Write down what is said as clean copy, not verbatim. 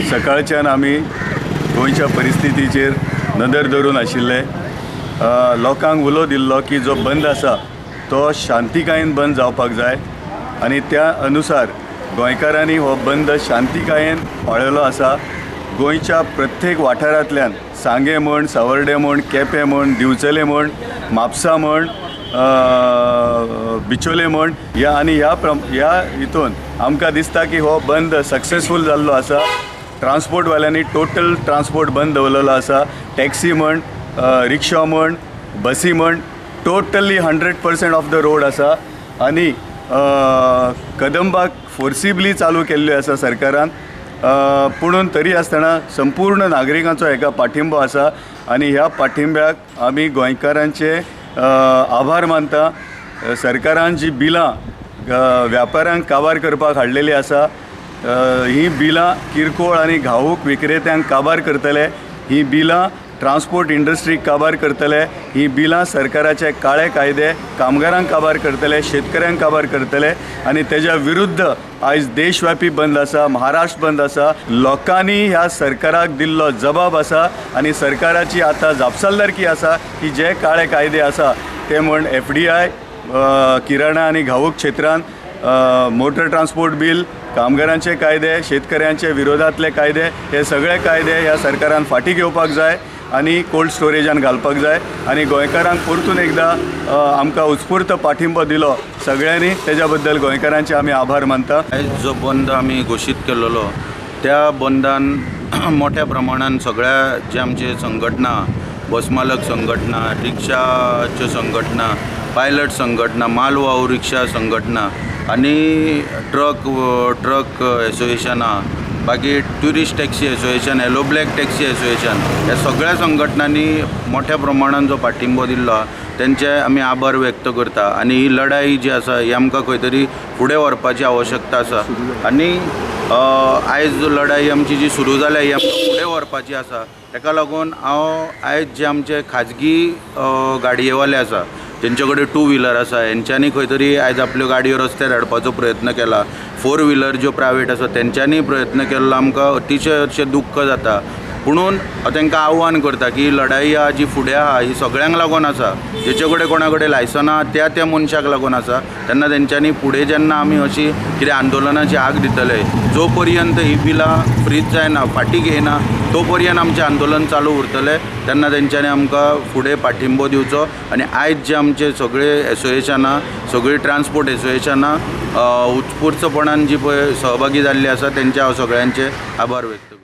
सकाळच्यान आमी गोंयच्या परिस्थितीचेर नदर धरून आशिल्ले. लोकांक उलो दिल्लो की जो बंद आसा तो शांतिकायेन बंद जावपाक जाय आनी त्या अनुसार गोंयकारांनी हो बंद शांतिकायेन पाळयलो आसा. गोंयच्या प्रत्येक वाठारांतल्यान सांगें म्हण, सावर्डे म्हण, केपें म्हण, दिवचले म्हण, म्हापसा म्हण, बिचोले म्हण, ह्या आनी ह्या हितून आमकां दिसता की हो बंद सक्सेसफूल जाल्लो आसा. ट्रान्सपोर्टवाल्यांनी टोटल ट्रान्सपोर्ट बंद दवरलेलो आसा. टॅक्सी म्हण, रिक्षा म्हण, बसी म्हण, totally 100% off the road आसा. आनी कदंबाक फोर्सिबली चालू केल्ल्यो आसा सरकारान, पुणून तरी आसतना संपूर्ण नागरिकांचो हेका पाठिंबो आसा आनी ह्या पाठिंब्याक आमी गोंयकारांचे आभार मानता. सरकारान जी बिलां व्यापाऱ्यांक काबार करपाक हाडलेली आसा, ही बिलां किरकोळ आनी घाऊक विक्रेत्यांक काबार करतले, ही बिलां ट्रान्सपोर्ट इंडस्ट्रीक काबार करतले, ही बिलां सरकाराचे काळे कायदे कामगारांक काबार करतले, शेतकऱ्यांक काबार करतले. आनी तेज्या विरुद्ध आयज देशव्यापी बंद आसा, महाराष्ट्र बंद आसा. लोकांनी ह्या सरकाराक दिल्लो जबाब आसा आनी सरकाराची आतां जापसालदारकी आसा की जे काळे कायदे आसा ते म्हण FDI, किराणा आनी घाऊक क्षेत्रांत, मोटर ट्रान्सपोर्ट बील, कामगारांचे कायदे, शेतकऱ्यांचे विरोधांतले कायदे, हे सगळे कायदे ह्या सरकारान फाटीं घेवपाक जाय आनी कोल्ड स्टोरेजान घालपाक जाय. आनी गोंयकारांक परतून एकदां आमकां उत्स्फूर्त पाठिंबो दिलो सगळ्यांनी, तेज्या बद्दल गोंयकारांचे आमी आभार मानता. आयज जो बंद आमी घोशीत केल्लो त्या बंदान मोठ्या प्रमाणान सगळ्या जे आमचे संघटना, बसमालक संघटना, रिक्षाच्यो संघटना, पायलट संघटना, मालवाहू रिक्षा संघटना आनी ट्रक एसोसिएशनां, बाकी tourist taxi association, yellow black taxi association, ह्या सगळ्या संघटनांनी मोठ्या प्रमाणान जो पाठिंबो दिल्लो आहा तेंचे आमी आभार व्यक्त करता. आनी ही लढाई जी आसा ही आमकां खंय तरी फुडें व्हरपाची आवश्यकता आसा. आनी आयज लढाई आमची जी सुरू जाल्या ही आमकां फुडें व्हरपाची आसा. तेका लागून हांव आयज जे आमचे खाजगी गाडयेवाले आसा, जेंचे कडेन टू व्हिलर आसा, हेंच्यांनी खंय तरी आयज आपल्यो गाडयो रस्त्यार हाडपाचो प्रयत्न केला. फोर व्हिलर ज्यो प्रायवेट आसा तेंच्यांनी प्रयत्न केल्लो आमकां अतिशय अशें दुख्ख जाता. पुणून हांव तांकां आव्हान करता की लढाई आहा जी फुडें आहा ही सगळ्यांक लागून आसा, जेचे कडेन कोणा कडेन लायसना आहा त्या त्या मनशाक लागून आसा. तेन्ना तेंच्यांनी फुडें जेन्ना आमी अशी कितें आंदोलनाची हाक दितले, जो पर्यंत ही बिलां फ्रीज जायना, फाटीं घेयना, तो पर्यंत आमचें आंदोलन चालू उरतलें. तेन्ना तेंच्यांनी आमकां फुडें पाठिंबो दिवचो. आनी आयज जे आमचे सगळे एसोसिएशनां, सगळीं ट्रान्सपोर्ट एसोसिएशनां उत्स्फूर्तपणान जी पळय सहभागी जाल्ली आसा तेंचे हांव सगळ्यांचे आभार व्यक्त करता.